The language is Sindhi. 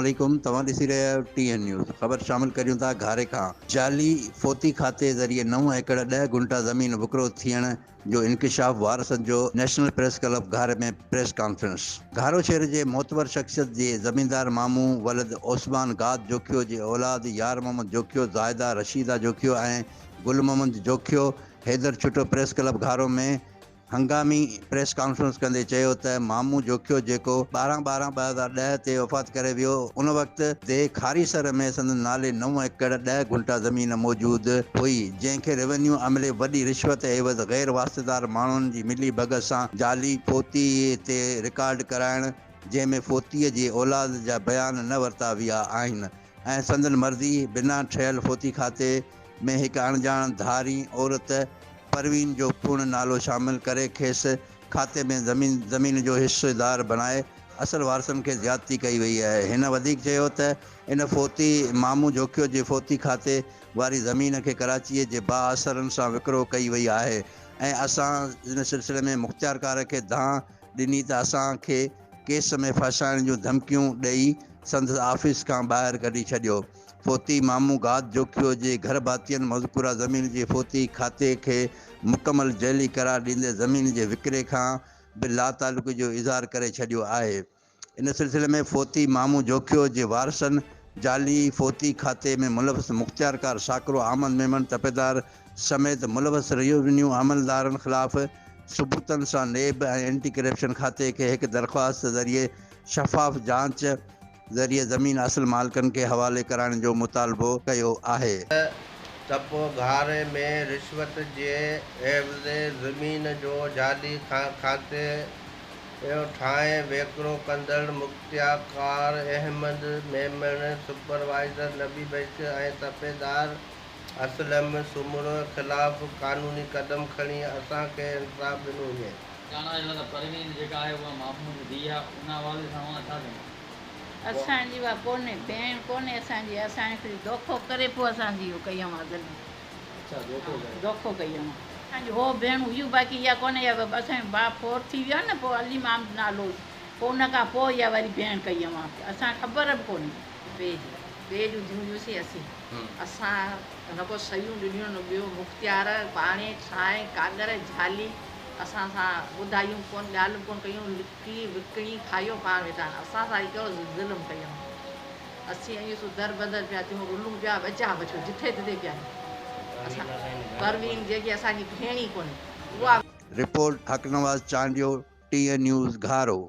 عليڪم توهان ڏسي رهيا آهيو ٽي اين نيوز خبر شامل ڪريون ٿا گهاري کان جعلي فوتي کاتي ذريعي نو ايڪڙ ڏهه گهنٽا زمين وڪرو ٿيڻ جو انڪشاف وارثن جو national press club Gharo ۾ press conference Gharo شهر جي معتبر شخصيت جي زميندار مامو ولد عثمان گاد جوکيو جي اولاد يار محمد جوکيو زاهده رشيده جوکيو ۽ گل محمد جوکيو حيدر ڇٽو پريس ڪلب گهارو ۾ هنگامي پريس ڪانفرنس ڪندي چيو ته مامو جوکيو جيڪو 12 ٻارهن 2010 تي وفات ڪري ويو ان وقت ديهه کاريسر ۾ سندن نالي نو ايڪڙ ڏهه گهنٽا زمين موجود هئي جنهن کي روينيو عملي وڏي رشوت عيوض غير واسطيدار ماڻهن جي ملي ڀڳت سان جعلي فوتي تي رڪارڊ ڪرائڻ جنهن ۾ فوتي جي اولاد جا بيان نه ورتا ويا آهن ۽ سندن مرضي بنا ٺهيل فوتي کاتي ۾ هڪ اڻڄاڻ ڌارين عورت پروين جو پڻ نالو شامل ڪري کيس کاتي ۾ زمين زمين جو حصيدار بڻائي اصل وارثن کي زيادتي ڪئي وئي آهي. هن وڌيڪ چيو ته ان فوتي مامو جوکيو جي فوتي کاتي واري زمين کي ڪراچيء جي بااثرن سان وڪرو ڪئي وئي آهي ۽ اسان ان سلسلي ۾ مختيارڪار کي دانهن ڏني ته اسان کي ڪيس ۾ ڦاسائڻ جون ڌمڪيون ڏئي سندس آفيس کان ٻاهر ڪڍي ڇڏيو. فوتي مامو گاد جوکيو جي گهر ڀاتين مذڪوره زمين جي فوتي کاتي کي مڪمل جعلي قرار ڏيندي زمين جي وڪري کان به لاتعلقي جو اظهار ڪري ڇڏيو آهي. ان سلسلي ۾ فوتي مامو جوکيو جي وارثن جعلي فوتي کاتي ۾ ملوث مختيارڪار ساڪرو احمد ميمڻ تپيدار سميت ملوث ريونيو عملدارن خلاف ثبوتن سان نيب ۽ اينٽي ڪرپشن کاتي کي هڪ درخواست ذريعي شفاف جاچ ذريعي زمين اصل مالڪن کي حوالي ڪرائڻ جو مطالبو ڪيو آهي. تپو گهاري ۾ رشوت جي عيوض زمين جو جعلي کاتي ٺاهي ويڪرو ڪندڙ مختيارڪار احمد ميمڻ، سپروائيزر نبي بخش ۽ تپيدار اسلم سومرو خلاف قانوني قدم کڻي اسان کي انصاف ڏنو وڃي. ڄاڻايو ته پروين جيڪا آهي اها مامون جي ڌيء آهي ان حوالي سان اوهان ڇا چوندا؟ اسان جي اها ڪونهي ڀيڻ ڪونهي اسان جي اسان هڪڙي دوکو ڪري پوء اسان جي اهو ڪئي اوهان زمين اڇا دوکو ڪري. دوکو ڪئي اوهان. اسان جي هو ڀيڻ هيون باقي اها ڪونهي اها اسان جو ڀاء فوت ٿي ويو نه پوء علي محمد نالو هيس پوء ان کان پوء اها وري ڀيڻ ڪئي اوهان اسان کي خبر به ڪونهي. پيء جي پيء جون ڌيون هيون سي اسين اسان نه ڪو صحيحون ڏنيون نه ٻيو مختيار پاڻي ٺاهي ڪاڳر جهالي اسان سان ٻڌايون ڪون ڳالهه به ڪون ڪيون لکي وڪڻي کايو پاڻ ويٺا آهن اسان سان هي ڪهڙو ظلم ڪيائون اسين ائين سو در بدر پيا ٿيون رلون پيا ٻچا بڇو جٿي تٿي پيا اسان پروين جيڪي اسان جي ڀيڻ ئي ڪونهي اها report, Haq Nawaz Chandio, T N news, Gharo.